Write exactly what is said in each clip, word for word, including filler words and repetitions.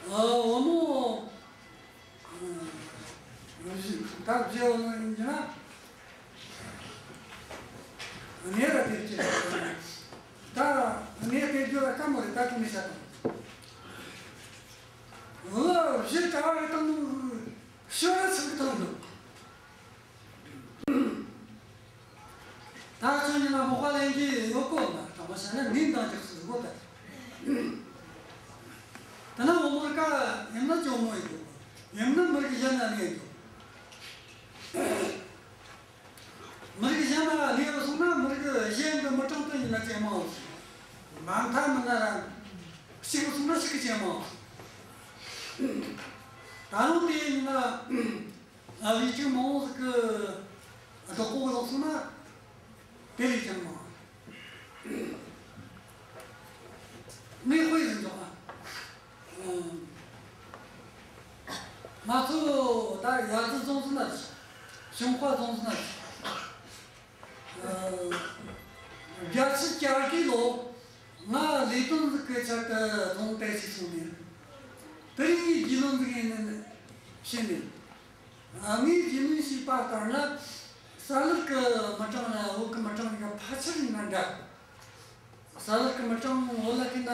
ཨ། བུ་མོ། ཨ། ད་བརྗེ་བོ་ཡིན་གྱི་ན། གནས་ར་དེ་སྐྱེ། ད་གནས་དེ་རྒྱུ་ར་དཀའ་མོ་རེད། ད་དེ་མི་བྱ་དང་། བུ་བཞི་གྲྭ་བ་རེ་དང་ནོ་ཤོ་ར་ཚིག་གི་ཐོག་འདུག། ད་ཁྱོད་ཉིད་ལ་མོག་པ་ལེན་གྱི་ཡོད་གོ་ན། དྲང་པོ་བཤད་ན་ངས་འདང་རྒྱག་སྲིད་གོ་ད། དེ་ན་བུ་མོར་ཀ་ཡིན་ན་ཇོ་མོ་ཡིན་གོ། ཡིན་ན་མི་རིགས་གཞན་ན་གནས་འགྱོ། མི་རིགས་གཞན་ན་གནས་པ་སོང་ན་མི་རིགས་གཞན་གྱི་མི་གྲངས་དེ་ཡིན་ན་ཇེ་མང་ཟིག། མ་མཐའ་མི་ན་ར་གཅིག་སོང་ན་གཅིག་གི་ཇེ་མང་ཟིག། ད་རུང་དེ་ཡིན་ན། ཨ། བི་ཅིག་མང་བོ་ཟིག་གི་བདག་པོ་ལོག་སོང་ན་དེ་ལས་ཀྱང་མང་། ངས་དཔེ་ཟིག་འཇོག་ཨ། ང་ཚོ་ད་ཡ་རྫི་རྫོང་ཟིག་ན་རེད། ཞུན་ཁ་རྫོང་ཟིག་ན་རེད། ཨ། བརྒྱད་ཅུ་གྱ་དགུའི་ལོ་ང་ལས་དོན་ཟིག་གི་ཆེད་དུ་རྫོང་དེར་ཞིག་སོང་ནས། དེ་རིང་ངས་རྒྱུས་ལོན་ཟིག་ཡིན་ནི་བཤད་ནས། ཨ། ངས་རྒྱུས་ལོན་བྱས་པ་ལྟར་ན། ས་ལུག་གི་མི་གྲངས་ལ་བོད་གི་མི་གྲངས་ལས་ཕལ་ཆེར་ཡིན་ན་འདྲ། ས་ལུག་གི་མི་གྲངས་བོད་ལ་བལྟས་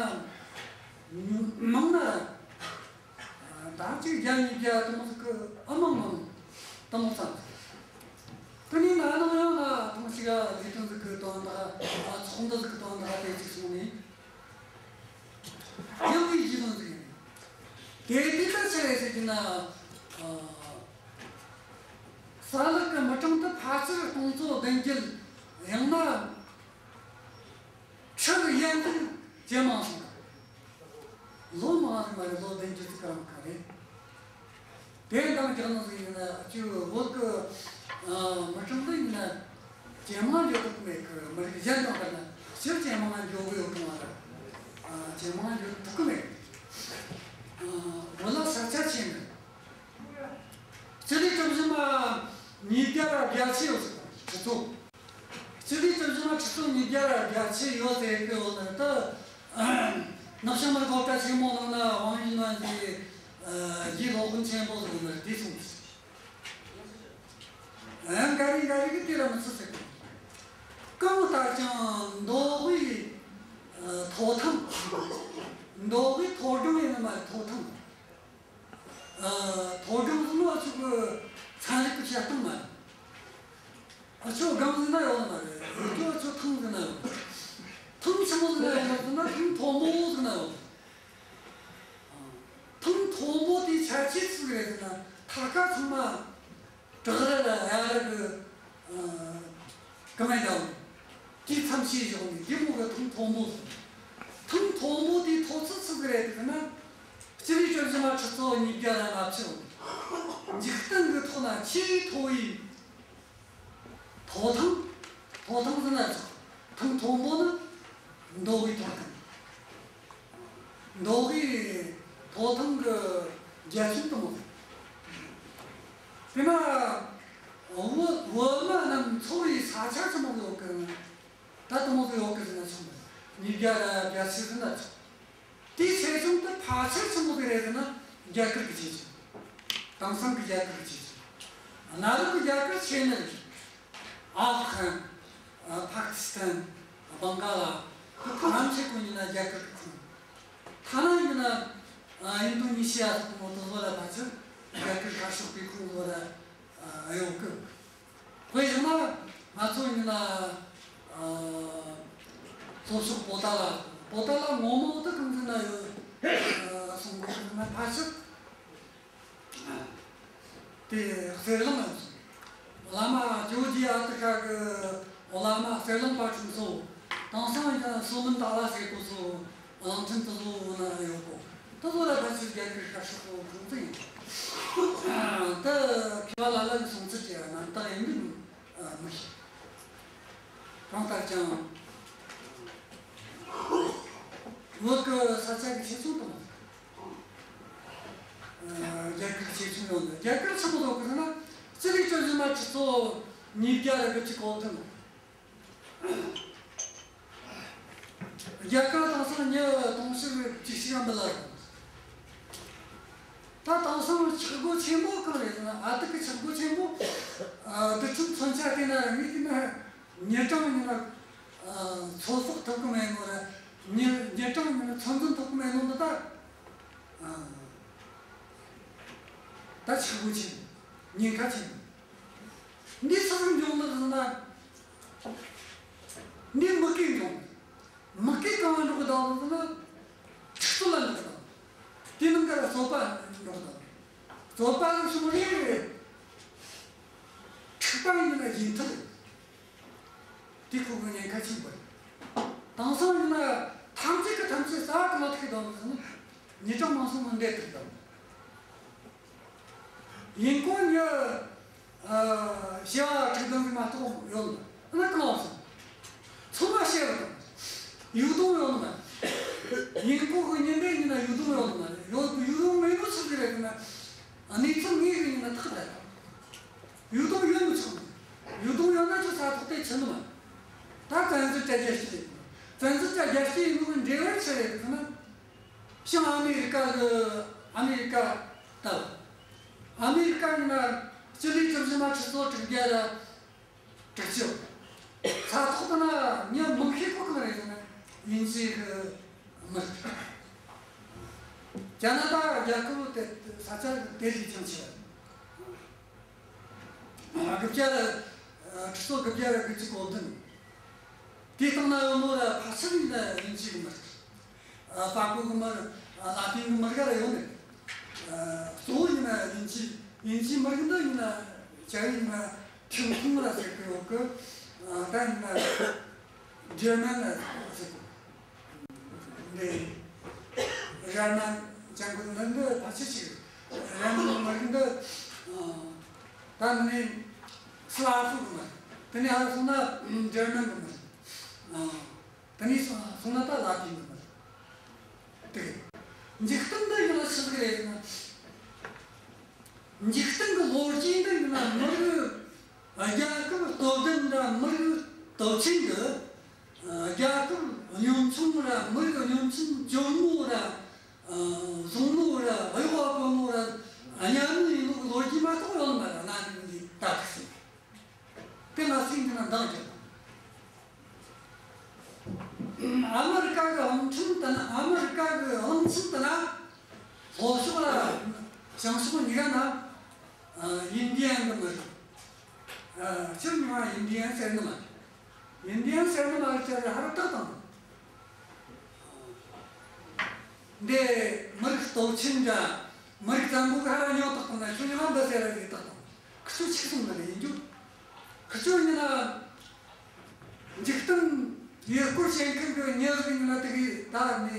ན་མང་ན། ཨ། ད་ཅིག་བརྒྱ་ཉིས་བརྒྱ་དེ་མོ་ཟིག་གི། ཨ། མང་མང་དེ་མོ་ཙམ། དེ་ནས་ན་ནང་ཡང་ན་ཐེངས་ཤིག་ལས་དོན་ཟིག་གི་དོན་དག། ཨ། ཚོགས་འདུ་ཟིག་གི་དོན་དག་དེ་ཅིག་སོང་ནས། ཡང་ངས་རྒྱུས་ལོན་ཟིག་ཡིན། དེ་དུས་ད་ཆི་རེད་ཟེར་གྱི་ན། ཨ། ས་ལུག་གི་མི་གྲངས་དེ་ཕལ་ཆེར་སྟོང་ཚོ་བདུན་བརྒྱད། ཡང་ན་ཁྲི་ཡན་དུ་ཇེ་མང་སོང་། ལོ་མང་ཟིག་མ་རེད། ལོ་བདུན་བརྒྱད་ཅིག་ག་རང་ག་རེད། དེ་འདང་རྒྱག་ནོ་ཟིག་ཡིན་ན། ཅིག་བོད་གི། ཨ། མི་གྲངས་འདི་ཡིན་ན་ཇེ་མང་འགྱོ་ཐུབ་མེད་གི། མི་རིགས་གཞན་དང་བསྡུར་ན་ཕྱིར་ཇེ་མང་འགྱོ་གི་ཡོད་གི་མ་རེད། ཨ། ཇེ་མང་འགྱོ་ཐུབ་གི་མེད། ཨ། བོད་ལ་ས་ཆ་ཆེ་ནི། སྤྱི་ལེ་གྲུ་བཞི་མ་ཉིས་བརྒྱ་ར་བརྒྱད་ཅུ་ཡོད་ཟེར། ཁྲི་ཚོ། སྤྱི་ལེ་གྲུ་བཞི་མ་ཁྲི་ཚོ་ཉིས་བརྒྱ་ར་བརྒྱད་ཅུ་ཡོད་ཟེར་གི་ཡོད་ནི་ད། ནག་ཤང་མ་སློབ་གྲྭ་ཆེན་མོ་ནང་ན་ཝང་ཡུན་ནན་གྱི། ཨ། ཡི་སློབ་དཔོན་ཆེན་པོ་ཟིག་ཡོད་ནི་དེ་གསུངས། ཨ། འགའ་རེ་འགའ་རེ་གིས་དེ་ར་མི་སྲིད་ཟེར་གི། གང་ལྟར་ཀྱང་མདོ་དབུས། ཨ། ཐོག་ཐང་། མདོ་དབུས་མཐོ་སྒང་ཡིན་ནི་མ་རེད། ཐོག་ཐང་། ཨ། མཐོ་སྒང་ཟེར་ནོ་ཨ་ཆོ་གི་ཚན་རིག་གི་བཤད་སྟངས་མ་རེད། ཨ་ཆོ་སྒང་ཟེར་ན་ཡོད་ནི་མ་རེད། ཨ་ཆོ་ཨ་ཆོ་ཐང་ཟེར་ན་ཡོད། ཐང་ཆི་མོ་ཟེར་ན་ཡོད་ཟེར་ན། ཐང་མཐོན་པོ་ཟེར་ན་ཡོད། ཐང་མཐོན་པོ་དེའི་ཆ་ཆེ་ཆི་ཟིག་རེད་ཟེར་ན། ཐ་ཀ་ཚང་མ་བྲག་ར་ལ་ཡ་ར་གི། ཨ། ཀ་མེད་དང་། དེ་མཚམས་བྱས་བཞག་ནས། དེ་མོ་གི་ཐང་མཐོན་པོ་ཟེར། ཐང་མཐོན་པོ་དེའི་མཐོ་ཚད་ཆི་ཟིག་རེད་ཟེར་ན། སྤྱི་ལེ་གྲུ་བཞི་མ་ཁྲི་ཚོ་ཉིས་བརྒྱ་ར་ལྔ་བཅུ། འཇིག་རྟེན་གི་ཐོག་ན་ཆེས་མཐོ་བའི་ཐོག་ཐང་། ཐོག་ཐང་ཟེར་ན་ཆོག། ཐང་མཐོན་པོ་ནི་མདོ་དབུས་ཐོག་ཐང་། མདོ་དབུས་ཐོག་ཐང་གི་རྒྱ་ཁྱོན་དེ་མོ་ཟིག། དེ་ན་བོད། བོད་མི་རྣམས་འཚོ་བའི་ས་ཆ་ཆི་མོ་ཡོད་གི། ད་དེ་མོ་ཟིག་ཡོད་གི་ཟེར་ན་ཆོག། ཉིས་བརྒྱ་ར་བརྒྱད་ཅུ་ཟེར་ན་ཆོག། དེའི་ཆེ་ཆུང་དེ་ཕལ་ཆེར་ཆི་མོ་ཟིག་རེད་ཟེར་ན། རྒྱ་གར་གི་ཆེ་ཆུང་། དེང་སང་གི་རྒྱ་གར་གི་ཆེ་ཆུང་། གནའ་རབས་གི་རྒྱ་གར་ཆེ་ནི་རེད། ཨབ་གྷན། ཨ། པ་ཀི་སི་ཐན། བང་ག་ལ། དེ་ཐ་ན་ཆེ་གོ་ཡིན་ན་རྒྱ་གར་གི་ཁོངས། ཐ་ན་ཡིན་ན། ཨ། ཨིན་དོ་ནི་ཤི་ཡ་ཟེར་གོ་ནོ་དེ་ཚོ་ལ་ཕལ་ཆེར་རྒྱ་གར་ཤར་ཕྱོགས་པའི་ཁོངས་ལོ་ར། ཨ། ཡོད་གི། དཔེ་བཞག་ན་ང་ཚོ་ཡིན་ན། ཨ། ལྷོ་ཕྱོགས་པོ་ཏ་ལ། པོ་ཏ་ལ་ངོ་མ་དེ་གང་ཟེར་ན་ཡོད། ཨ། སོང་གོ་ན་ཕལ་ཆེར་དེ་གསེར་གླིང་ལ་སོང་། བླ་མ་ཇོ་བོ་རྗེ་ཨ་ཏི་ཤ་གི་བླ་མ་གསེར་གླིང་པ་ཁྲིམས་སོ། དེང་སང་ཡིན་ན་སོ་མིན་ཏཱ་ལ་ཟེར་གོ་སོ། གླིང་ཕྲན་དེ་ཚོ་ན་ཡོད་གོ། དེ་ཚོ་ལ་ཕལ་ཆེར་རྒྱ་གར་ཤར་ཕྱོགས་ཁོངས་ཚན་ཡིན། ད་མཁས་པ་ལ་ལ་གི་གསུང་ཚུལ་དེ་རྣམ་དག་ཡིན་མིན་མི་ཤེས། གང་ལྟར་ཀྱང་བོད་ཀྱི་ས་ཆ་གི་ཆེ་ཆུང་དང་། ཨ། རྒྱ་གར་གྱི་ཆེ་ཆུང་ཡོད་ནི། རྒྱ་གར་ཆི་མོ་ཟིག་ཡོད་གི་ཟེར་ན། སྤྱི་ལེ་གྲུ་བཞི་མ་ཁྲི་ཚོ་ཉིས་བརྒྱ་ར་དགུ་བཅུ་གོ་བདུན། རྒྱ་གར་དེང་སང་མྱི་དུང་ཕྱུར་བཅུ་གཅིག་ག་འབུད་ལ་སོང་། ད་དེང་སང་ཆག་སྒོ་ཆེན་པོ་གང་རེད་ཟེར་ན། ཨ། དེ་གི་ཆག་སྒོ་ཆེན་པོ། ཨ། རྡུལ་ཕྲན་མཚོན་ཆ་བལྟས་ན་ར། ངས་བལྟས་ན་ཉི་གྲངས་ཡིན་ན། ཨ། ཚོད་དཔག་ཐུབ་གི་མེད་ནོ་ར། ཉི་ཉི་གྲངས་ཡིན་ན་ཚོད་འཛིན་ཐུབ་གི་མེད་ནོ་འདི་ད། ཨ། ད་ཆག་སྒོ་ཆེན་པོ། ཉེན་ཁ་ཆེན་པོ། འདི་སུ་ལ་འབྱུང་ནི་ཟེར་ན། འདི་མུ་གེ་འབྱུང་། མུ་གེ་གང་འགྲོ་གི་དང་ཟེར་ན། འཁྲུག་རྩོད་ལ་འགྲོ་གི་དང་། དེ་ནང་ག་ར་རྩོད་པ་འགྲོ་གི་དང་། རྩོད་པ་ལ་སོང་རེ་རེ། འཁྲུག་པ་ཡིན་ན་ཡིན་ཐུབ། དེ་ཁོ་གི་ཉེན་ཁ་ཆེན་པོ་རེད། དེང་སང་ཡིན་ན་ཐམས་ཅད་ཀྱི་ཐམས་ཅད་ས་གི་ལ་ཐུག་དང་ཟེར་ན། ཉི་གྲངས་མང་སོང་མི་འདེད་ཐུབ་དང་། དབྱིན་གོ་ཉི། ཨ། བྱེ་བ་དྲུག་དང་གི་མ་གཏོགས་ཡོད་ནི་མ་རེད། གང་སོང་། ཚང་མ་བྱེ་བ་དང་། ཡུལ་སྟོང་ཡོད་ནི་མ་རེད། དབྱིན་གོ་གི་ཉི་ཟླའི་ཉི་ན་ཡུལ་སྟོང་ཡོད་ནི་མ་རེད། ཡོད། ཡུལ་སྟོང་མེད་ནོ་ཆི་ཟིག་རེད་ཟེར་ན། གནས་ཚུལ་དངོས་གི་ཉི་ན་ཐག་རེད། ཡུལ་སྟོང་ཡོད་ནི་ཆོག་ནི། ཡུལ་སྟོང་ཡོད་ན་ཁྱོད་ས་ཐོག་དེ་ཆི་ནི་མ་རེད། ད་བཙན་འཛུལ་བྱ་རྒྱུ་ཅི་རེད། བཙན་འཛུལ་བྱ་རྒྱུ་ཅི་ཡིན་ནོ་གི་འབྲེལ་བ་ཆི་རེད་ཟེར་ན། བྱང་ཨ་མེ་རི་ཀ་གི། ཨ་མེ་རི་ཀ་ལྟ་བུ། ཨ་མེ་རི་ཀ་ཡིན་ན་སྤྱི་ལེ་གྲུ་བཞི་མ་ཁྲི་ཚོ་དྲུག་བརྒྱ་ར་དྲུག་ཅུ། ས་ཐོག་ཏུ་ན་མྱི་མང་ཤོས་པོ་གང་རེད་ཟེར་ན་དབྱིན་ཇི་གི་མི་རེད། ཇ་ན་ཏ་རྒྱལ་ཁབ་དེ་ས་ཆ་དེ་ལས་ཀྱང་ཆེ་བ། དགུ་བརྒྱ་ར། ཁྲི་ཚོ་དགུ་བརྒྱ་ར་དགུ་བཅུ་གོ་བདུན། དེའི་སྟེང་ན་ཡོད་ནོ་ར་ཕལ་ཆེར་ཡིན་ན་དབྱིན་ཇི་གི་མི་རིགས། ཨ། ཧྥ་གོ་གི་མི་རིགས། ཨ། ལ་ཏིན་གི་མི་རིགས་ར་ཡོད་ནི། ཨ། གཙོ་བོ་ཡིན་ན་དབྱིན་ཇི། དབྱིན་ཇིའི་མི་རིགས་འདི་ཡིན་ན་ཅ་ཡིན་ན་ཁྲིན་ཐུང་ར་ཟེར་གི་ཡོད་གི། ཨ། ད་ཡིན་ན་ཇར་མན་ར་ཟེར་གི། འདི་ཇར་མན་ཇ་གུན་འདི་འདི་ཕལ་ཆེར་ཅིག་རེད། ཇར་མན་མི་རིགས་འདི། ཨ། ད་ནི་སི་ལ་ཧྥུ་གི་མི་རིགས། དེ་ནས་ཧར་སོང་ན་ཇར་མན་གི་མི་རིགས། ཨ། དེ་ནས་སོང་སོང་ན་ད་ལ་ཏིན་གི་མི་རིགས་དེ་རེད། འཇིག་རྟེན་འདི་ཡིན་ན་ཆི་ཟིག་རེད་ཟེར་ན། འཇིག་རྟེན་གི་ལོ་རྒྱུས་འདི་ཡིན་ན་མི་རིགས། རྒྱལ་ཁབ་སྟོབས་ལྡན་ར་མི་རིགས་སྟོབས་ཆེན་གི། རྒྱལ་ཁབ་གཉོམ་ཆུང་ར་མི་རིགས་གཉོམ་ཆུང་ཇོ་མོ་ར། ཨ། བཟང་མོ་ར་གཡོ་བ་གོ་མོ་ར་གཉའ་གནོན་ཡིན་ནོ་གི་ལོ་རྒྱུས་མ་གཏོགས་ཡོད་ནི་མ་རེད། གནའ་རིག་འདི་ད་ཐུག་སོང་། དེ་ང་ཚོས་འདི་ན་འདང་རྒྱག་དང་། ཨ་མི་རི་ཀ་གི་གླིང་ཕྲན་དེ་ན། ཨ་མི་རི་ཀ་གི་གླིང་ཆེན་དེ་ན་ལྷོ་ཕྱོགས་ར་བྱང་ཕྱོགས་གཉིས་ཀ་ན། ཨ། ཨིན་ཌི་ཡན་གི་མི་རིགས། ཨ། སྤྱིར་མྱིང་ང་ཨིན་ཌི་ཡན་ཟེར་ནི་མ་རེད། ཨིན་ཌི་ཡན་ཟེར་ནི་མ་རེད་ཟེར་ཧར་བཏགས་བཏང་། འདི་མི་རིགས་སྟོབས་ཆེན་འདྲ། མི་རིགས་བཙན་པོ་གི་ཧར་ར་ཉོ་བཏགས་བཏང་ན། ཁྱོད་ཡང་འདི་ཟེར་ར་ཟིག་བཏགས་བཏང་། ཁི་ཆོ་ཆི་གསུང་ནི་རེད་ཡིན་རྒྱུ། ཁི་ཆོ་ཡིན་ན་འཇིག་རྟེན་ཡུལ་སྐོར་བྱེད་མཁན་གི་མྱི་ཟིག་ཡིན་ན། དེ་གི་ད་ནི།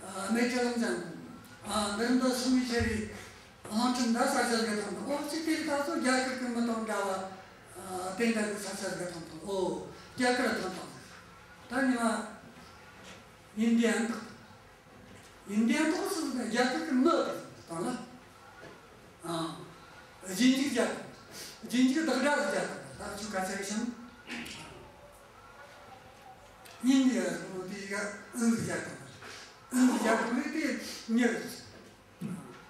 ཨ། གནས་ཚུལ་ལམ་སང་། ཨ། འདིར་འདི་སོང་བའི་ཆེད་རེད། གླིང་ཕྲན་འདི་ས་ཆ་ཟིག་ག་ཐོན་དང་། ཨོ་ཅི། དེ་ད་ཚོ་རྒྱ་གར་གི་མི་དང་འདྲ་བ། ཨ། དེ་འདྲ་གི་ས་ཆ་ཟིག་ག་ཐོན་དང་། ཨོ། རྒྱ་གར་ཐོན་དང་། ད་ཉི་མ་ཨིན་ཌི་ཡན་དང་། ཨིན་ཌི་ཡན་དང་ཟེར་ན་རྒྱ་གར་གི་མི་དང་ལ། ཨ། རྗེས་འཇུག་རྒྱ་གར། རྗེས་འཇུག་བདག་སྒྲ་གི་རྒྱ་གར། ད་ཁྱོད་སྐད་ཆ་ཡིན་ཞིང་། ཨིན་ཌི་ཡ་ཟེར་ནོ་དེ་ག་ཨིན་ཟེར་རྒྱ་གར། ཨིན་ཟེར་རྒྱ་གར་རེད། དེ་མྱི་རེད།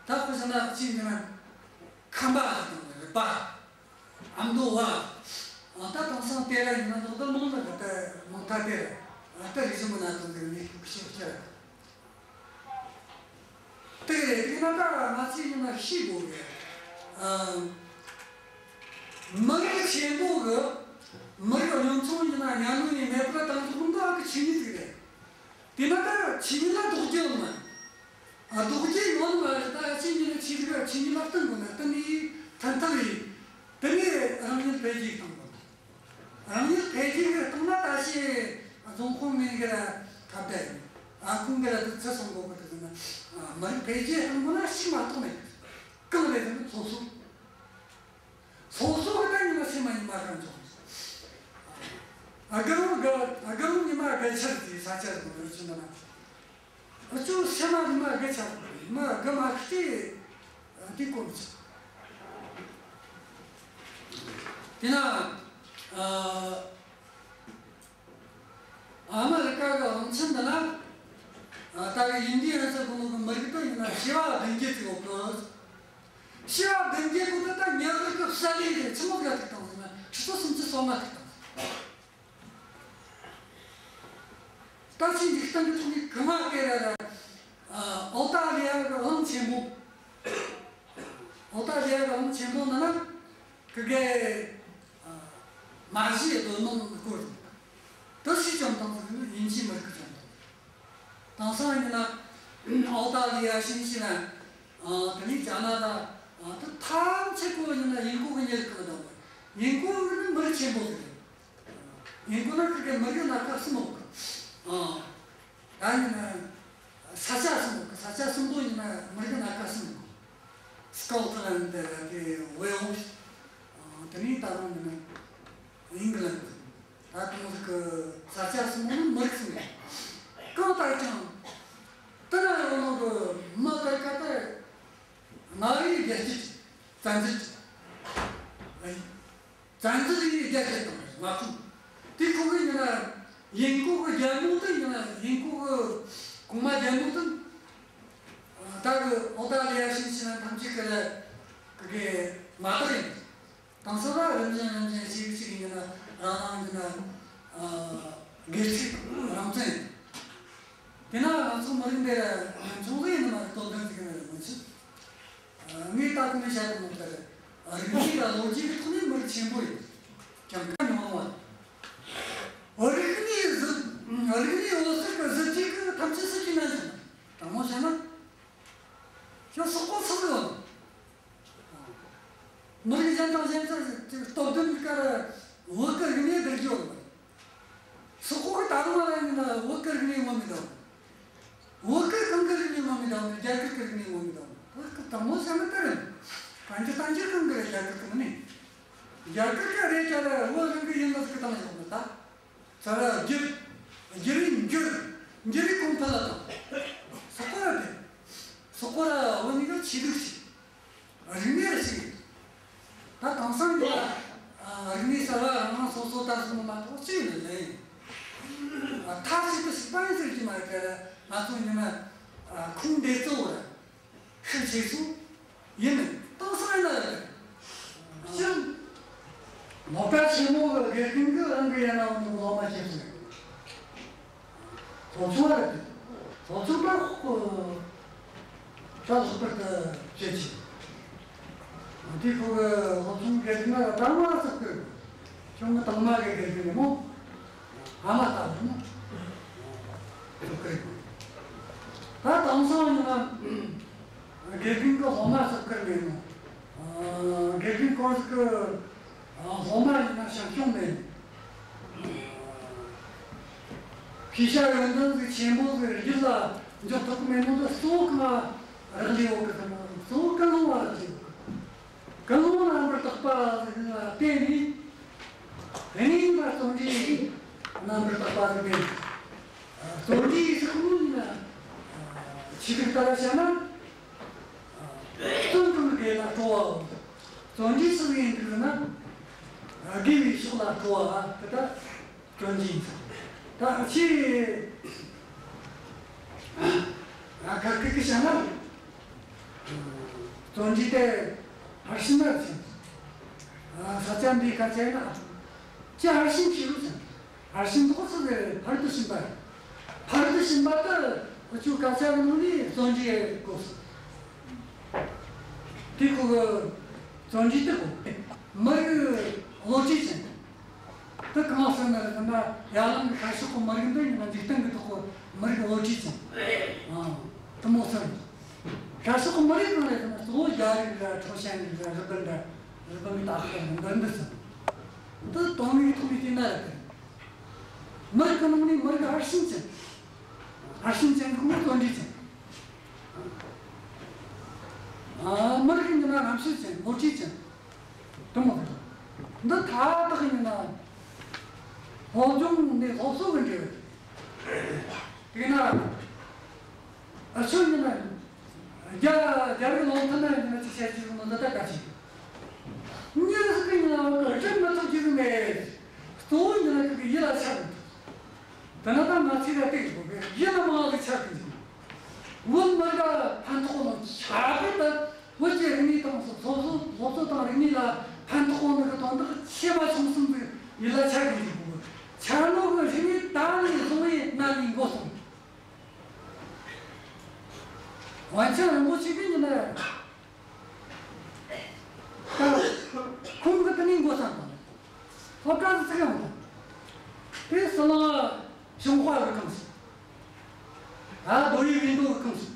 ད་ཁོ་ཟེར་ན་ཅི་ཡིན་ན། ཁམས་པ་ཟེར་ནོ་རེད་པ། ཨ་མདོ་བ། ཨ། ད་དེང་སང་དེ་ར་ཡིན་ན་འདུག་ད་མང་ལ་ད་མང་ཐ་དེ་ར། ཨ། ད་རིག་གཞུང་གི་ནང་དུ་འདིར་ནས་ཤུགས་ཆེ་ར། དེ་རེད། དེ་ན་ད་ང་ཚོས་ཡིན་ན་ཤེས་དགོས་གི། ཨ། མི་རིགས་ཆེན་པོ་གི་མི་རིགས་གཉོམ་ཆུང་ཡིན་ན་གཉའ་གནོན་ཡིན་མེད་པར་བཏང་ཐུབ་ནོ་ཨ་གི་ཆོས་ཉིད་ཟིག་རེད། དེ་ན་ད་ཆོས་ཉིད་ལ་ལྡོག་རྒྱུ་ཡོད་མ། ཨ། ལྡོག་རྒྱུ་ཡོད་མ་རེད། ད་ཆོས་ཉིད་ལ་ཆོས་ལུགས་ཆོས་ཉིད་ལ་བསྟུན་དགོས་ན། བསྟུན་ནས་མཐུན་ཐབས་ཡིན། དེ་ནས་རང་ཉིད་འཕེལ་རྒྱས་གཏོང་དགོས། རང་ཉིད་འཕེལ་རྒྱས་གི་གཏོང་ན། ད་ཆོས་རྫོང་ཁོངས་མིན་གི་ར་ཐབས་བྲལ་ཡིན། ཨ། ཁོང་གི་ར་དུ་ཚུར་སོང་དགོས་གི། དེ་ན་མི་རིགས་འཕེལ་རྒྱས་གཏོང་དགོས་ན་ཤིག་མ་གཏོགས་མེད། གང་རེད་ཟེར་ན་སློབ་གསོ། སློབ་གསོ་གི་ད་ཉི་མ་སེམས་མ་ཉི་མ་གང་བྱུང་། ཨ། དགུ་རུ་དགུ། ཨ། དགུ་རུ་ཉི་མ་དགུ་ཆར་དེ་ས་ཆ་རུ་རུ་ཆུ་འདི་ན། ཨ། ཅོ་སེམས་མ་ཉི་མ་དགུ་ཆར་རུ་མ་དགུ་མ་ཁི་དེ་དེ་གོམས་ཆུ། དེ་ན། ཨ། ཨ་མི་རི་ཀ་གི་གླིང་ཆེན་འདི་ན། ཨ། ད་གི་ཨིན་ཌི་ཡན་ཟེར་གོ་ནོ་གི་མི་རིགས་དེ་ཡིན་ན་བྱེ་བ་བདུན་བརྒྱད་ཅིག་ཡོད་གི། ལི་རེད། ཆི་མོ་ག་ཐུག་བཏང་ཟེར་ན་ཁྲི་ཚོ་སུམ་ཅུ་སོ་ལྔ་ཐུག་བཏང་ཟེར། ད་ཆི་འཇིག་རྟེན་གི་ཐོག་ནས་གང་ང་གེ་ར་ར། ཨ་ཨོ་ཏ་ལི་ཡ་གི་གླིང་ཆེན་པོ། ཨོ་ཏ་ལི་ཡ་གི་གླིང་ཆེན་པོ་ནང་ན་ཀི་གེ་ཨ་མ་གཞི་སྡོད་གནང་སྐོར་དེ་སུས་བཅོམ་བཏང་ཟེར་ན་དབྱིན་ཇིའི་མི་རིགས་ཀྱིས་བཅོམ་བཏང་། དེང་སང་ཡིན་ན་ཨོ་ཏ་ལི་ཡ། ཤིན་ཅང་ན། ཨ་དེ་ནས་ཇ་ནཱ་ཏ། ཨ་དེ་ཐམས་ཅད་པོ་ཡིན་ན་དབྱིན་གོ་གི་མྱི་རིགས་གང་དང་པོ། དབྱིན་གོ་གི་ནི་མི་རིགས་ཆེན་པོ་ཟིག་རེད། དབྱིན་གོ་ན་ཁི་གེ་མི་རིགས་སྣ་ཁ་གསུམ་ཡོད་གི། ཨ་ད་ཡིན་ན་ས་ཆ་གསུམ་ཡོད་གི། ས་ཆ་གསུམ་པོ་ཡིན་ན་མི་རིགས་སྣ་ཁ་གསུམ་ཡོད་གི། སི་ཀོ་ཊི་ལན་ཌི་དེ་ཝེལ་སི། ཨ་དེ་ནས་ད་རུང་ཡིན་ན་ཨིང་གི་ལན་ཌི། ད་དེ་མོ་ཟིག་གི་ས་ཆ་གསུམ་པོ་ནི་མི་རིགས་གསུམ་ཡོད། གང་ལྟར་ཀྱང་དེ་ན་ཡོད་ནོ་གི་མི་དེ་ག་དེ་མངའ་རིས་རྒྱལ་སྤྱི་བཙན་འཛུལ། བཙན་འཛུལ་ཡེ་རྒྱལ་ཁབ་དང་མ་ཁུངས། དེ་ཁོ་གི་ཡིན་ན་དབྱིན་གོ་གི་རྒྱལ་མོ་དེ་ཡིན་ན་དབྱིན་གོ་གི་གོང་མ་རྒྱལ་མོ་དེ། ད་གི་ཨོ་ཏ་ལི་ཡ། ཤིན་ཅང་ན་ཐམས་ཅད་ཀྱི་ལ་གི་གི་མ་དག་ཡིན། དེང་སང་ར་རིམ་བཞིན་རིམ་བཞིན་ཞིག་ཞིག་ཡིན་ན་རང་རང་ཡིན་ན་སྒེར་གཅིག་རང་བཙན་ཡིན། དེ་ན་ང་ཚོ་མི་རིགས་འདི་ཆུང་ཟིག་ཡིན་ན་མ་རེད། དོ་དམ་ཟིག་ཡིན་ན་མི་ཆུང་། ངས་ད་གོང་ནས་བཤད་དོ་ནོ་ལྟར་རིག་གནས་དང་ལོ་རྒྱུས་ཀྱི་ཐོག་ནས་མི་རིགས་ཆེན་པོ་ཡིན། གྱངས་ཁ་ཉུང་བ། རིག་གནས་གཟི། རིག་གནས་འོད་ཟེར་གི་གཟི་བརྗིད་ཀྱི་ཐམས་ཅད་སུ་བྱིན་ན་ཟེར་ན། དྲང་མོ་བཤད་ན། ཁྱོད་སོག་པོ་ཚོ་ཡོད། མི་རིགས་གཞན་དང་གཞན་ཚོ་སྟོབས་ལྡན་གི་ཀ་ར་བོད་གི་རིག་གནས་བསྒྱུར་རྒྱུ་ཡོད་མ་རེད། སོག་པོ་གི་ད་རུང་མ་ར་ཡིན་ན་བོད་གི་རིག་གནས་ངོམ་མི་འདུག་བོད་གི་གང་གི་རིག་གནས་ངོམ་མི་འདུག་རྒྱ་གར་གི་རིག་གནས་ངོམ་མི་འདུག་བོད་གི་དང་མོ་ཟེར་ན་དེ་རེད། གང་ཅི་གང་ཅི་གང་གི་རེད། རྒྱ་གར་གི་ནི། རྒྱ་གར་གི་རེད་ཀྱང་ར་བོད་རང་གི་ཡིན་ན་ཟིག་གི་དང་ཡོད་མི་ད། ཚ་ར་འགྱུར། འགྱུར་རེ་འགྱུར། འགྱུར་རེ་གོང་འཕེལ་ལ་དང་། སོག་པོ་ར་དེ། སོག་པོ་ར་བོད་ནི་གི་ཆོས་ལུགས་ཤིག་རིག་གནས་རེ་ཞིག་ད་དེང་སང་གི་ཨ་རིག་གནས་གསར་བ་རང་རང་སོ་སོ་ད་སོང་མ་གཏོགས་ཅི་ཡིན་ལེ། ཨ་མཐའ་གཅིག་ཏུ་ཞིག་པ་ཡིན་ཟེར་གྱི་མ་རེད་དེ། ང་ཚོ་ཡིན་ན་ཨ་ཁུངས་འདེད་གཙོ་བོ་ར་ཤུགས་ཆེ་སོང་ཡིན། དེང་སང་ཡིན་ན་རེད། སྤྱིར་ལོ་ཀ་ཆེན་མོ་གི་དགེ་རྒན་གི་རང་གི་ཡན་ན་བོ་ནི་སློབ་མ་ཆེ་སོང་། སློབ་ཆུང་རེད། སློབ་ཆུང་པ་ཁོ་ད་ལྷག་པར་དུ་བྱེད་ཆེ། དེ་ཁོ་གི་སློབ་ཆུང་དགེ་རྒན་ན་ད་མ་ཟག་གི་ཆུང་གི་དང་མ་གི་དགེ་རྒན་མོ་ཨ་མ་ལྟ་བུ་མོ་ཟག་གི་རེད། ད་དེང་སང་ཡིན་ན་དགེ་རྒན་གི་སློབ་མ་ཟག་གི་མེད་ནོ། དགེ་རྒན་ཁོ་ཟིག་གི་སློབ་མ་ཡིན་ན་ཞང་ཞུང་མེད། ཤེས་བྱ་ཡོན་ཏན་ཟིག་ཆེན་པོ་ཟིག་རྒྱུད་ལ་འཇོག་ཐུབ་གི་མེད་ནོ་དེ་གཙོ་བོ་གང་ང་རག་ལས་ཡོད་གི་ཟེར་ན། གཙོ་བོ་ཀུན་སློང་བ་རག་ལས་ཡོད་གི། ཀུན་སློང་རྣམ་པར་དག་པ་ཟིག་ལ་བརྟེན་ནས་དེ་ནས་ཡིན་ན་བརྩོན་འགྲུས་རྣམ་པར་དག་པ་ཟིག་བརྟེན། བརྩོན་འགྲུས་ཟེར་གོ་ནོ་ཡིན་ན་ཆོས་ལུགས་ལྟར་བཤད་ན། བརྩོན་འགྲུས་དགེ་ལ་སྤྲོ་བའོ། བརྩོན་འགྲུས་སུ་ཡིན་འདུག་ན། དགེ་བའི་ཕྱོགས་ལ་སྤྲོ་བ་དེ་ད་བརྩོན་འགྲུས་ཡིན། ད་ཆེས་ཁ་ཁ་གི་བཤད་ན། བརྩོན་འགྲུས་དེ་ཕར་ཕྱིན་ན་ཟིན། ས་ཆ་འདིའི་ཁ་ཆེ་ན་ཅི་ཕར་ཕྱིན་ཆེ་རུ་ཟིན། ཕར་ཕྱིན་དོགས་སུ་ཟེར་ཕར་དུ་ཕྱིན་པ་རེད། ཕར་དུ་ཕྱིན་པ་དེ་འུ་ཆོ་སྐད་ཆ་གི་ནང་ནས་བརྩོན་འགྲུས་གོ་སོང་། དེ་ཁོ་གི་བརྩོན་འགྲུས་དེ་གོ། མི་རིགས་བློ་གྲོས་ཅན། དེ་གང་ཟེར་ན་རེད་ན་ཡ་ལང་གི་ཤར་ཕྱོགས་གི་མི་རིགས་འདི་ཡིན་ན་འཇིག་རྟེན་གི་ཐོག་གི་མི་རིགས་བློ་གྲོས་ཅན། ཨ་དེ་མོ་ཟེར། ཤར་ཕྱོགས་གི་མི་རིགས་གང་རེད་ཟེར་ན་གཙོ་བོ་རྒྱ་རིགས་ར་ཁྲའོ་ཞན་རིགས་ར་རི་པིན་ར་རི་པིན་གི་ད་ཁ་འདི་འདི་ཟེར། འདི་དོན་དངོས་ཐོག་ནས་བལྟས་ན་རེད། མི་རིགས་གི་ནང་ནས་མི་རིགས་ཕར་ཕྱིན་ཅན། ཕར་ཕྱིན་ཅན་གི་མི་བརྩོན་འགྲུས་ཅན། ཨ་མི་རིགས་ཡིན་ན་རྣམ་དཔྱོད་ཅན། བློ་གྲོས་ཅན། དེ་མོ་རེད། འདི་མཐའ་དག་ཡིན་ན་སློབ་སྦྱོང་ནས་སློབ་གསོ་གི་འབྲེལ་བ་རེད། དེས་ན་ཨ་ཆོས་ཡིན་ན། རྒྱ་རྒྱ་རིགས་ལུང་ཐུན་ན་ཡིན་ན་ཅི་བྱ་རྒྱུ་ཡོད་ན་འདི་ལྟར་ག་ཅིག་མྱི་ཟིག་གི་ཡིན་ན་བ་གི་རིག་མི་ཐུབ་རྒྱུ་ཟིག་མེད། གཙོ་བོ་ཡིན་ན་གི་ཡིད་ལ་ཆགས་མི་ཐུབ། དེ་ན་ད་ང་ཚོས་ལ་བལྟས་དགོས་གི་ཡིད་ལ་མང་བ་ཟིག་ཆགས་གི་འཇུག་བོད་མི་རིགས་ཕན་ཐོགས་ནོ་ཁྱད་པར་དུ་བོད་ཀྱི་རིག་གནས་དང་སོ་སོ་སློབ་གསོ་དང་རིག་གནས་ལ་ ཕན་ཐོགས་ནི་གི་དོན་དག་ཆེ་བ་ཆུང་གསུམ་གི་ཡིད་ལ་ཆ་གི་འཇུག་དགོས། ཆ་ནོ་གི་རིག་གནས་ད་ནས་བཟུང་བའི་ན་ནས་འགོ་སོང་། ཝན་ཆེན་རིན་པོ་ཆེ་གི་ཡིན་ན། ད་ཁོང་གི་དེ་ནས་འགོ་བརྩམས་དང་། སློབ་གྲྭ་ཟིག་ཚུགས་ཡོང་དང་། དེ་ཟི་ལིང་ཞུན་ཧྭ་གི་ཁང་ཞིག་ད་རྡོ་ཡི་བིན་དོ་གི་ཁང་ཞིག་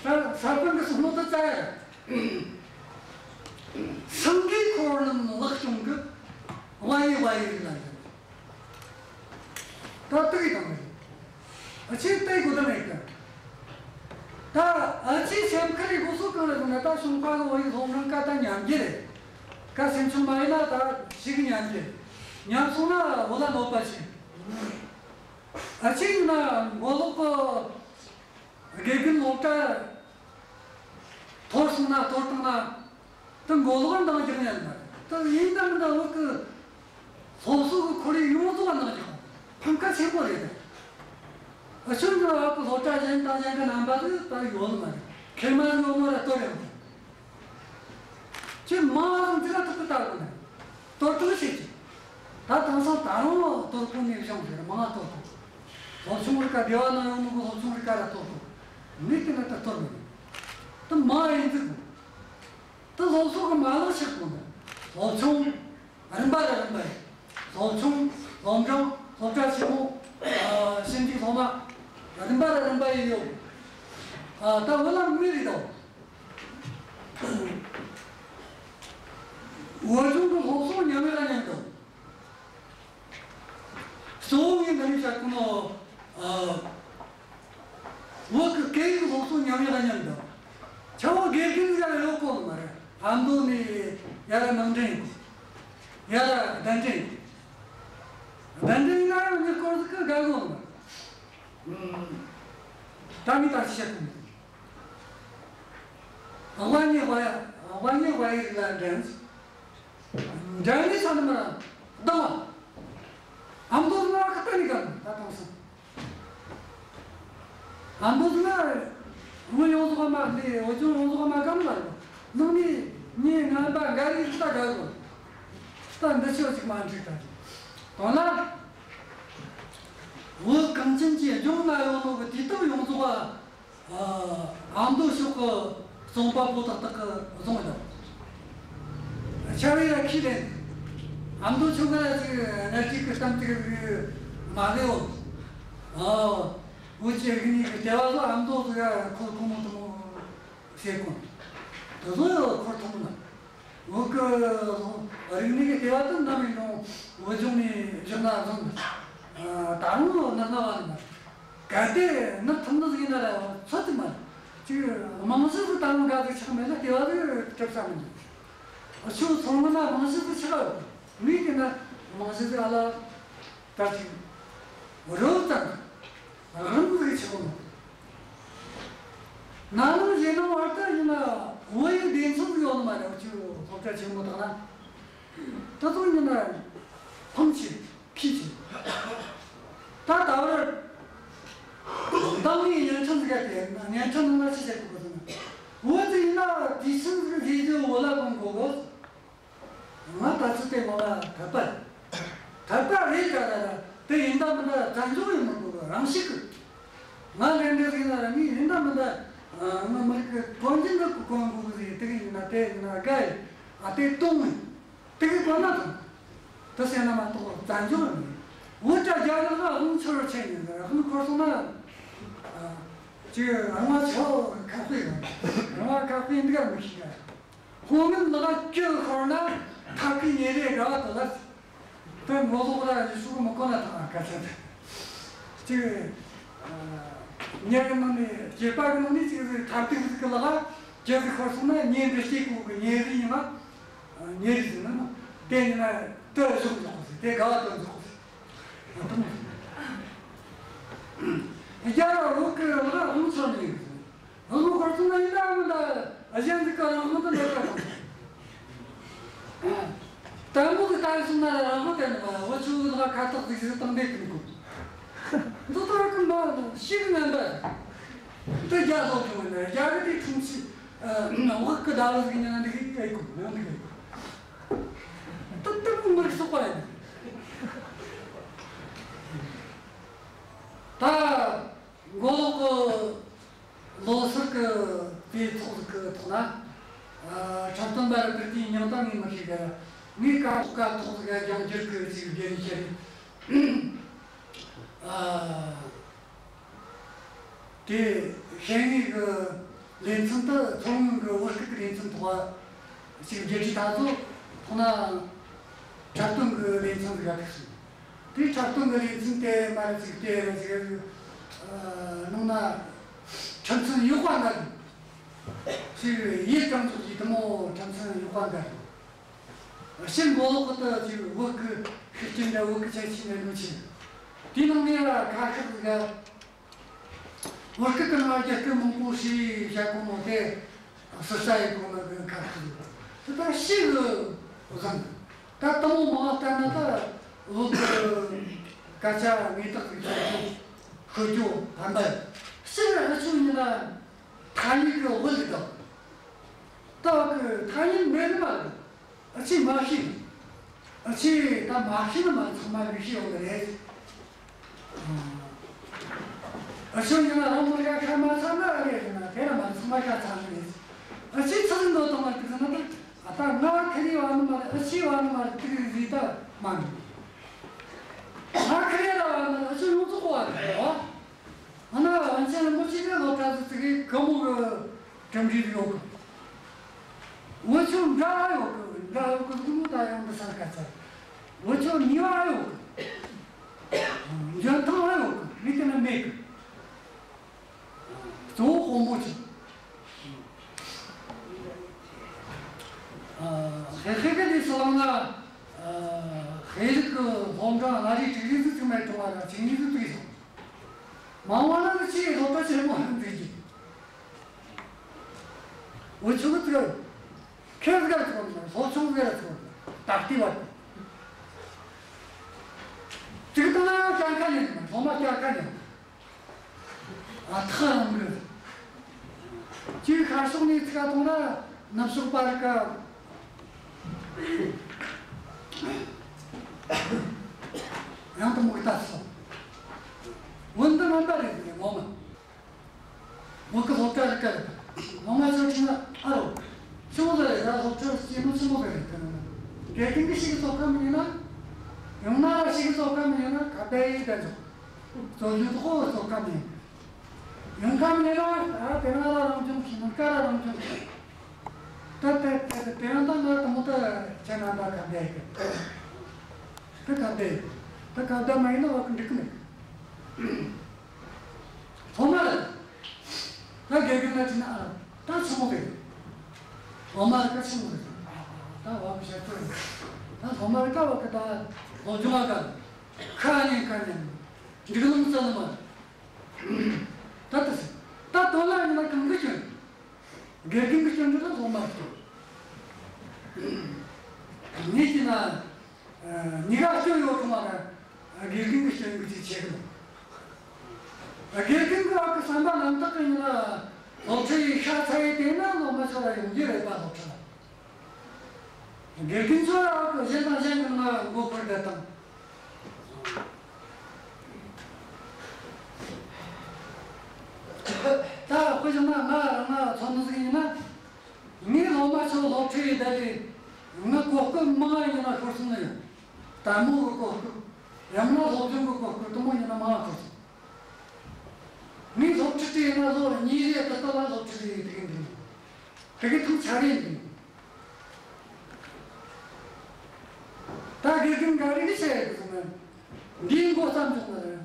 ད་ས་པན་གི་སོང་ནོ་ད་ཙ་ཡ། སེང་གེ་འཁོར་རྣམས་ལེགས་སྐྱོང་གི། ཝ་ཡི་ཝ་ཡི་རིགས་ལ་ཡོད། ད་དེ་གི་དང་རེད། ཨ་ཆེ་དེ་གོ་ད་མེད་གི། ད་ཨ་ཆེ་སེམས་ཁ་རི་གོ་སོ་གང་རེད་ན། ད་ཞུན་ཧྭ་གི་ཝ་ཡི་སློབ་འབྲིང་ཀ་ད་ཉམས་རྒྱུ་རེད། ཀ་སེམས་ཆུང་མ་ཡིན་ན་ད་ཞིག་ཉམས་རྒྱུ། ཉམས་སོང་ན་བོད་ལ་གནོད་པ་བྱེད། ཨ་ཆེ་ཡིན་ན་མགོ་ལོག་གི་དགེ་རྒན་སློབ་གྲྭ་འཐོར་སོང་ན། འཐོར་བཏང་ན་དེ་མགོ་ལོག་འདང་རྒྱག་ཉན་ན། དེ་ཡིན་ད་མིན་ད་བོད་གི་སློབ་གསོ་གི་ཁོར་ཡུག་ཡོངས་རྫོགས་འདང་རྒྱག་ཕམ་ཁ་ཆེན་པོ་རེད། ཨ་ཆོན་གི་བོད་གི་སློབ་གྲྭ་གཞན་དང་གཞན་གི་རྣམ་པ་དེ་ད་ཡོད་ནི་མ་རེད། ཁེར་མ་ཡོད་མོ་ར་དོར་ཡོད་མ་རེད། ཁྱོད་མང་ཟིག་ལ་ཐུག་གི་ལྟ་དགོས་ནས། གཏོར་སྐྱོན་བྱེད་ཀྱི། ད་དེང་སང་ད་རུང་གཏོར་སྐྱོན་ནས་བྱུང་ཟེར། མང་གཏོར་སྐྱོན། སློབ་ཆུང་རིགས་ཀ་སྡེ་བ་ནང་ཡོང་ནོ་གི་སློབ་ཆུང་རིགས་ཀ་ར་གཏོར་སྐྱོན། མི་དེ་ན་ད་གཏོར་མི་ནུས། ད་མང་ཡིན་ཟིག་གོ། ད་སློབ་གསོ་གི་མ་ལག་ཆགས་གོ་ནས། སློབ་ཆུང་རིམ་པ་ར་རིམ་པ་ཡིན། སློབ་ཆུང་། སློབ་འབྲིང་། སློབ་གྲྭ་ཆེན་མོ། ཨ་ཞིབ་འཇུག་སློབ་མ། རིམ་པ་ར་རིམ་པ་ཡིན་ཡོད། ཨ་ད་བོད་ལ་མི་རིགས་དང་། བོད་ལྗོངས་ཀྱི་སློབ་གསོ་ཉམས་ཡག་ཉམས་དང་། གཙོ་བོ་ངས་འདི་ནས་བཤད་གོ་ནོ། ཨ། བོད་ཀྱི་སྐད་ཡིག་སློབ་གསོ་ཉམས་ཡག་ཉམས་དང་། ཆ་བོ་དགེ་རྒན་ཡར་ཡོད་གོ་ནི་མ་རེད། ཨ་མདོ་ནས་ཡར་ནང་འདྲེན་གོ། ཡར་གདན་འདྲེན་གོ། གདན་འདྲེན་ཡིན་ན་ཡང་མྱི་སྐོར་ཟིག་གི་དགའ་གོ་ནི་མ་རེད། ཨུམ། ད་ངས་ད་ཅི་བཤད་གོ་ནི། ཝ་ཉི་ཝ་ཡ། ཝ་ཉི་ཝ་ཡི་ལ་འདྲེན། འདྲེན་ནི་ས་ནི་མ་ར་ལྡང་བ། ཨ་མདོ་ན་ཁ་ཏ་ནི་ག་ད་དང་སོང་། ཨ་མདོ་ན་བོད་ཡོངས་རྫོགས་མ་འདི། བོད་ལྗོངས་ཡོངས་རྫོགས་མ་ག་མ་རེད། ནང་ནས་ངའི་ངན་པ་འགའ་རེ་ད་དགའ་གོ། ད་འདི་ཆོ་ཅིག་མ་འགྲིག་ད། དང་ན་བོད་གངས་ཅན་གྱི་ལྗོངས་ན་ཡོད་ནོ་གི་དུས་དེབ་ཡོངས་རྫོགས་པ། ཨ་མདོ་ཕྱོགས་ཀྱི་རྩོམ་པ་པོ་ཏག་ཏག་གིས་བཟུང་ཡོད། ཆ་བོས་ར་ཁས་ལེན། ཨ་མདོ་ཕྱོགས་ཀ་ཅིག་གནས་ཅིག་གི་གཏམ་ཅིག་མ་རེད་འོ། ཨ་བོད་ཀྱི་རིག་གནས་ཀྱི་ལྟེ་བ་ལ་ཨ་མདོ་ཟིག་ཁོ་ཁོ་མོ་དུ་མོ་ཟེར་གོ། དེ་ཚོ་ཁོར་ཐུག་ན། བོད་ཀྱི་རིག་གནས་ཀྱི་ལྟེ་བ་དེ་ནམ་ཡིན་རུང་བོད་ལྗོངས་ནས་བཞག་ན་བཟང་། ད་རུང་ནར་ན་བ་ནི་མ་རེད། གལ་ཏེ་ནར་ཐུབ་ནི་ཟིག་ཡིན་ན་ར་ཚོད་ཅིག་མ་རེད། ཅིག་རྨང་གཞི་ཟིག་ད་རུང་ག་ཟིག་ཆགས་མེད་ན་ལྟེ་བ་ཟིག་གྲུབ་ས་མི་འདུག་ཨ་ཆོ་ཚང་མ་ན་རྨང་གཞི་ཟིག་ཆགས་ཡོད། མི་དེ་ན་རྨང་གཞི་ཟིག་ཨ་ལ་ད་ཅིག་རོ་ཙམ་རང་ཟིག་ཆགས་ཡོད། ན་ནིང་གཞེས་ནིང་བར་དུ་ཡིན་ན་བོད་ཡིག་སྡེ་ཚན་ཟིག་ཡོད་ནི་མ་རེད། ཨ་ཆོ་སློབ་གྲྭ་ཆེན་མོ་དག་ན། ད་དུང་ཡིན་ན་ཕམ་ཆེ། ཁྱི་ཆེ། ད་ད་བར་འདང་ངེས་བརྙན་འཕྲིན་ཟིག་ག་དེ་བརྙན་འཕྲིན་ནང་ལ་ཅི་བྱེད་དགོས་གོ་ཟེར་ན། བོད་དུ་ཡིན་ན་དུས་ཆེན་ཟིག་རེ་རེ་བོད་ལ་གཏོང་དགོས་གོ། ང་ད་ཚོད་དེ་མོ་ལ་འཐད་པ། འཐད་པ་རེད་ག་ར་ར། དེ་ཡིན་ད་མིན་ད་བཙན་འཇུག་ཡིན་མི་དགོས་གི། རང་ཤུགས་གི། ང་འདྲ་འདྲ་ཟིག་ཡིན་ན་ར་ངས་ཡིན་ད་མིན་ད། ང་མི་རིགས་གི་གོན་རྒྱུ་འདི་གོན་དགོས་གི་ཟིག་དེ་གི་ཡིན་ན་དེ་ཡིན་ན་དགའ་ཡི། ཨ་དེ་གཏོང་ངི། དེ་གི་གོ་ན་དང་། དེ་ཟེར་ན་མ་གཏོགས་བཙན་འཇུག་ཡིན། བོད་དྲ་རྒྱ་ནག་ལ་དབང་ཚུར་ཆེན་ཡིན་ཟེར། དབང་ཁོར་སོང་ན། ཨ་ཅིག་རང་བ་ཆོ་ཁ་ཤས་ཡིན། རང་བ་ཁ་ཤས་འདི་ག་མི་ཤེས་ག་ཁོ་ངན་ལག་གཅིག་ཤོར་ན་ཐབས་ཀྱི་ཉེ་རེ་དགའ་བ་དོ་ལ། དོན་ངོ་ལོག་ར་ཡི་སུ་མི་གོ་ན་ཐང་ཁ་ཆད། ཅིག་ཉེ་གི་ནང་ནས་སྐྱེས་པ་གི་ནང་ནས་ཅིག་ཐབས་ཏིག་ཟིག་གི་ལག་ཅི་ཟིག་ཤོར་སོང་ན་ཉེ་འདི་སྐྱེས་གོ་གི་ཉེ་རེ་ཡིན་ན། ཉེ་རེ་ཟིན་ན་དེ་ཡིན་ན་དོ་བཟུང་འཇོག་གོ་ཟིག་དེ་དགའ་བ་དོ་འཇོག་གོ་ཟིག་རྒྱ་ར་བོད་གི་ལག་ལྷུང་ཚར་ནས་ཡོད་ཟིག་བུ་མོ་ཁོ་ཚོ་ན་ཡིན་ན་མིན་ད་གཞན་ཟིག་ག་རང་དབང་དུ་འགྲོ་གི་རེད། དལ་མོ་གི་ལྟ་སོང་ན་རང་དབང་དེ་ནི་མ་བུ་ཆུ་བོ་ལ་ཁ་ཐག་ཟིག་ཟིག་བཏང་བསྡད་གི་འདུག་འདི་ལྟར་གི་མ་ཤེས་གི་ངན་པ། དེ་རྒྱ་ལོ་ཐུང་ནི་རྒྱ་གི་དེ་ཁྲུང་ཆི་བག་གི་ཟླ་བ་ཟིག་ཉན་འདི་གི་ཨེ་ཀུ་ནང་འདི་གི་དེ་དེ་མོ་མི་སོག་པ་ཡིན། ད་མགོ་ལོག་གི་ལོ་སར་གི་དེ་ཚོགས་གི་ཐོག་ན། ཨ། འཁྲབ་སྟོན་པ་ར་པིར་ཏི་མྱང་ད་ངས་མི་ཤེས་གི། ངས་ཀ་ཀ་ཐོག་གི་རྒྱང་འགྱུར་གི་ཅིག་བརྒྱུད་ནས་བཤད། ཨ། དེ་ཤེས་ངེས་གི་ལེ་ཚན་དེ་མཚོ་སྔོན་གི་བོད་སྐད་ཀྱི་ལེ་ཚན་ཐོག་ཅིག་བརྒྱུད་ཅིག་ད་ཚོ་ཐོག་ན་འཁྲབ་སྟོན་གི་ལེ་ཚན་ཟིག་ག་ཐུག་སོང་། དེ་འཁྲབ་སྟོན་གི་ལེ་ཚན་དེ་མ་རེད་ཅིག་དེ་རེད་ཅིག་རེད། ཨ། ནང་ན་འཁྲབ་ཚན་ཡོད་པ་འགའ་རེད། ཅིག་ཡིད་དྲན་ཚོགས་ཀྱི་དེ་མོ་འཁྲབ་ཚན་ཡོད་པ་འགའ་རེད། ཕྱིར་མགོ་ལོག་གི་དེ་ཅིག་བོད་ཀྱི་ཤུགས་རྐྱེན་འདྲ་བོད་ཀྱི་ཁྱད་ཆོས་འདྲ་འདུག་ཅིང་། དེའི་ནང་ནས་ཁ་ཤས་ཀྱིས་བོད་སྐད་གི་ནང་རྒྱ་སྐད་མང་པོ་ཞིག་བཤད་གོ་ནོ་དེ་ཟུར་ཟ་ཡེད་གོ་ནོ་གི་ཁ་ཤས་ཡོད། དེ་ད་ཤི་གི་བཟང་། ད་དེ་མོ་མང་ལྟར་ན་ད་བོད་ཀྱི་སྐད་ཆ་ངེས་དག་གི་ཆ་ཤོད་རྒྱུ་ཕན་པ་ཡོད། ཕྱིར་ཨ་ཆུ་ཡིན་ན་ཐ་སྙད་ཀྱི་བོད་ཀྱི་དང་། ད་བོད་ཀྱི་ཐ་སྙད་མེད་ནི་མ་རེད། ཨ་ཆི་མ་ཤེས། ཨ་ཆི་ད་མ་ཤེས་ནི་མ་ཚང་མ་མི་ཤེས་ཡོང་གི་རེད། ཨ་ཆི་ཡིན་ན་རང་མི་རིགས་ཤ་མ་ཚ་ན་ཨ་རེད་ཟེར་ན་དེ་ར་མ་ཚང་མ་ཤ་ཚ་ནི་རེད། ཨ་ཆི་ཚ་ཟིན་དོ་དང་མ་ཐུག་ཟིན་ན་ད་ཨ་ད་ང་ཁ་རི་བ་ནི་མ་རེད། ཨ་ཆི་བ་ནི་མ་རེད། དུག་རི་ད་མ་ནི་ང་ཁ་རི་ར་བ་ནི་ཨ་ཆི་ཡོངས་རྫོགས་གོ་བ་རེད་བ། ཨ་ན་ཝང་ཅན་རིན་པོ་ཆེ་གི་སློབ་གྲྭ་ཟིག་ཙིག་གི་ག་མོ་གི་གྲུབ་འབྲས་ཡོད་གི། འུ་ཆོ་འདྲ་ཡོད་གི། འདྲ་ཡོད་གི་ཟིག་མོ་ད་ཡང་འདི་སར་ག་ཚར། འུ་ཆོ་ནུས་པ་ཡོད་གི། འཇོན་ཐང་ཡོད་གི། མི་དེ་ན་མེད་གི། གཙོ་བོ་དཔོན་པོ་ཆེ། ཨ། ཧེ་ཧེ་གི་དུས་སུ་བླངས་ན། ཨ། ཤེས་རིག་གི་སློབ་འབྲིང་ལྔ་རེ་དྲུག་རེ་ཟིག་ཚང་མ་གྲོངས་པ་ར་བཅུ་གཉིས་ཟིག་བཏུས་སོང་། མང་བ་ན་ནི་ཆེས་སློབ་གྲྭ་ཆེན་མོ་ཧན་འཛིན་གྱི། འུ་ཆོ་གི་ཚིག་ཁེ་ཟིག་ཚོགས་ན་སློབ་ཆུང་ཟིག་ཚོགས་ན་ད་ལྟའི་བར་དུ། ཚིག་དང་ཡང་སྐྱ་ཁ་ཉན་མ་སློབ་མ་སྐྱ་ཁ་ཉན། ཨ་ཐག་རིང་གི། ཅིག་ཤར་ཕྱོགས་ནས་ཚིག་གཏོང་ན་ནུབ་ཕྱོགས་པ་རིག་ག་ཡང་དུ་མུག་ལྟ་སོང་། བོད་འདི་ངན་པ་རེད་ངོ་མ། བོད་ཀྱི་སློབ་གྲྭ་རིག་ག་རེད། ངོ་མ་ཆོས་ཁྲིད་ན་ཨ་རོ། ཆུང་ལ་རེད་ད་སློབ་གྲྭ་སྐྱེས་ནོ་ཆུང་ལ་རེད་ད་ནི། དགེ་རྒན་གྱི་ཞིག་གི་ཚོགས་ཁང་མིན་ན། ཡང་ན་ཞིག་གི་ཚོགས་ཁང་མིན་ན་ག་བས་ཡིན་ད་ཚོགས། རྩོད་རྒྱུ་དོ་ཚོགས་ཁང་མིན། ཡང་ཁམས་ནས་ན་ཨ་དེ་ན་ར་རང་བྱུང་གི་ནམ་མཁའ་ར་རང་བྱུང་གི། ད་ད་ད་དེ་ཡང་ད་ང་དང་མོ་ད་ཁྱེད་རྣམ་པ་ག་བསྡད་གི། ད་ག་བསྡད་ད་ག་བསྡད་མ་ཡིན་ན་བ་གི་འགྲིག་གི་མེད། སློབ་མ་ལ་ད་དགེ་རྒན་ལ་དྲིས་ན་ཨ་ད་ཆི་མོ་རེད། སློབ་མ་ལ་ད་ཆི་མོ་རེད། ད་བ་གི་བཤད་ཚོད་རེད། ད་སློབ་མ་ལ་ད་བ་གི་ད་སློབ་སྦྱོང་བ་ག་ཁ་ཉན་ཁ་ཉན་འགྲིག་ལམ་ས་ལ་མ་རེད། ད་ལྟ་ཟེར། ད་དོན་ལ་ཡིན་ན་གང་གི་སྐྱོན། དགེ་རྒན་གྱི་སྐྱོན་འདི་ལ་སློབ་མ་སྐྱོན། ངས་བྱས་ན་ཉི་ག་སྐྱོན་ཡོད་ཐུབ་མ་ར་དགེ་རྒན་གྱི་སྐྱོན་གྱི་ཅིག་ཆེ་གི། དགེ་རྒན་གྱི་བ་གི་བསམ་པ་རྣམ་དག་གི་ཡིན་ན་སློབ་ཁྲིད་ཡིག་ཤ་ཚ་ཡི་དེ་ན་སློབ་མ་ཚོ་ལ་ཡོང་རྒྱུ་རེད་པ། སློབ་ཁྲིད་ལ། དགེ་རྒན་ཚོ་ཡང་གཞན་དང་གཞན་གྱི་ནང་མགོ་འཁོར་བསྡད་དང་། ད་དཔེ་བཞག་ན་ང་ང་ཚོ་ནི་ཟིག་ཡིན་ན། ངའི་སློབ་མ་ཚོ་སློབ་ཁྲིད་ཡེད་ད་ལས་ང་གོ་སྐབས་མང་ཡིན་ན་ཤོར་སོང་ནི་ཡིན། ལྟད་མོ་གི་གོ་སྐབས། ཡང་ན་སློབ་སྦྱོང་གི་གོ་སྐབས་དེ་མོ་ཡིན་ན་མང་ཤོར་སོང་། ངས་སློབ་ཁྲིད་དེ་ཡིན་ན་ལོ་གཉིས་རེ་ད་ལྟ་ལ་སློབ་ཁྲིད་དེ་ཡིན་དེ་གི་འདུག་དེ་གི་ཐུག་ཚར་རེ་འདུག་ད་དགེ་རྒན་འགའ་རེ་གིས་བཤད་ཡོད་གི་སོང་ན། འདིའི་མགོ་བརྩམས་བྱུང་ན་རེད།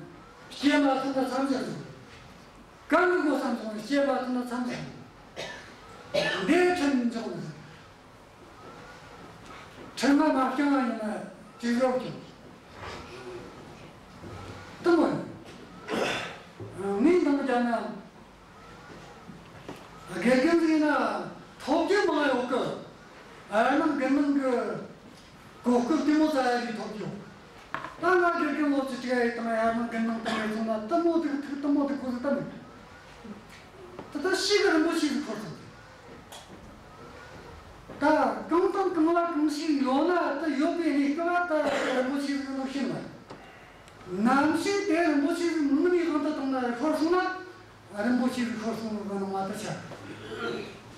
སྐྱེས་མ་ཐུབ་ན་མཚམས་བཞག་བྱུང་། གང་གི་མགོ་བརྩམས་བྱུང་ན་སྐྱེས་མ་ཐུབ་ན་མཚམས་བཞག་བྱུང་། འདི་ཁྲིམས་འཇོག་ན་ཁྲིམས་ང་མ་བསྐྱངས་པ་ཡིན་ན་ཅིག་རོགས་བྱུང་། དེ་མོ་ཡིན། ངས་འདང་རྒྱབ་ན། དགེ་རྒན་ཟིག་ཡིན་ན་ཐོབ་རྒྱུ་མང་ཡོད་གི། ཨ་ནང་དགེ་སློང་གི་གོ་སྐབས་དེ་མོ་ཙམ་ཡ་ལས་ཐོབ་རྒྱུ། ད་ང་དགེ་རྒན་ལོ་བཅུ་དྲུག་ཡ་ཡི་དང་ཡར་ནང་དགེ་སློང་དང་ཡ་སོང་ན་དེ་མོ་དེ་ཐུག་དེ་མོ་དེ་གོ་ཟིག་ད་མེད། ཆེ་དེ་རིན་པོ་ཆེ་ཟིག་མིང་ནས་དབང་དུ་བཏང་ན་ཤོར་སོང་ན། རིན་པོ་ཆེ་ཟིག་ཤོར་སོང་ནོ་གི་སྣང་བ་དེ་ཆགས།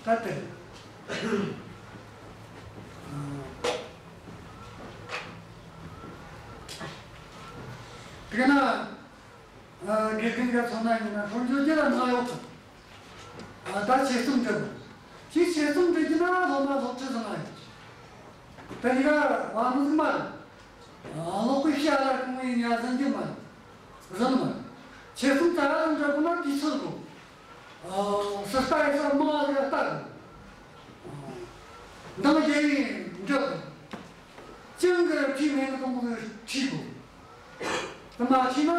ད་དེ་དེ་ག་ན། ཨ། དགེ་རྒན་ག་ཚོ་ན་ཡིན་ན་ཤོར་འཇོག་རྒྱུ་ལ་མ་ཡོད་གི། ཨ། ད་ཆེད་རྩོམ་འབྲི་དགོས། ཅིག་ཆེད་རྩོམ་འབྲི་རྒྱུ་ན་སློབ་མ་སློབ་ཁྲིད་ཟིག་ན་ཡོད་གི། དེ་ཡིན་ན་བ་མོ་ཟིག་མ་རེད། ཨ། ཀློག་པའི་ཤ་ལ་གང་བའི་ཉ་ཟིན་རྒྱུ་མ་རེད། ཟིན་མ་རེད། ཆེད་རྩོམ་རྩ་བ་ཟིག་འབྲི་དགོས་ན་དུས་ཚོད་དགོས། ཨ། སུ་ལྟ་ཡི་ས་མང་ང་ཟིག་ལྟ་དགོས། འདང་རྒྱག་ཡི་འབྲི་དགོས། ཅང་གི་བྲིས་མེད་ནི་གང་གི་བྲིས་དགོས། དེ་མ་བྲིས་ན།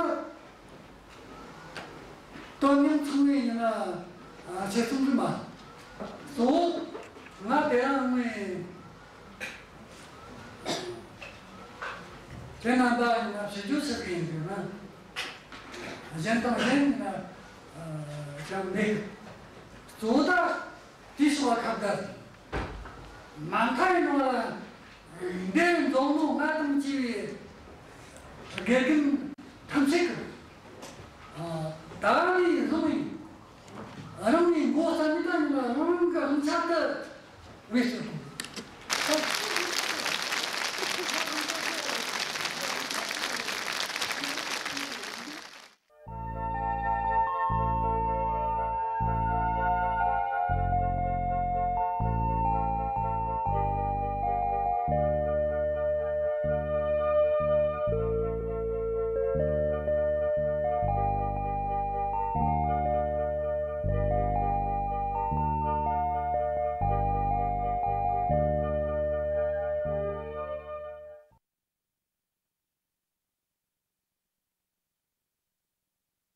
དོན་སྙིང་ཚང་བའི་ཡིན་ན། ཨ། ཆེད་རྩོམ་རེད་མ། གཙོ་བོ་ང་དེ་རིང་ངས་དེ་རྣམ་པ་ཡིན་ན་ཕྱི་རྒྱུ་ཟེར་གི་ཡིན་འདུག་ན། གཞན་དང་གཞན་ཡིན་ན་ཅང་མེད། གཙོ་བོ་ད་དེའི་སོགས་ཁ་བརྡ་མ་མཐའ་ཡིན་ནོ་ལ། འདིར་འཛོམས་ནོ་ང་དང་བཅས་པའི་དགེ་རྒན་ཐམས་ཅད་ཀྱིས། ཨ། ད་ནས་བཟུང་ནས་རང་ནས་མགོ་བརྩམས་ནས་ད་ནི་རང་གི་རང་ཆ་དེ་བེད་སྤྱོད་དགོས།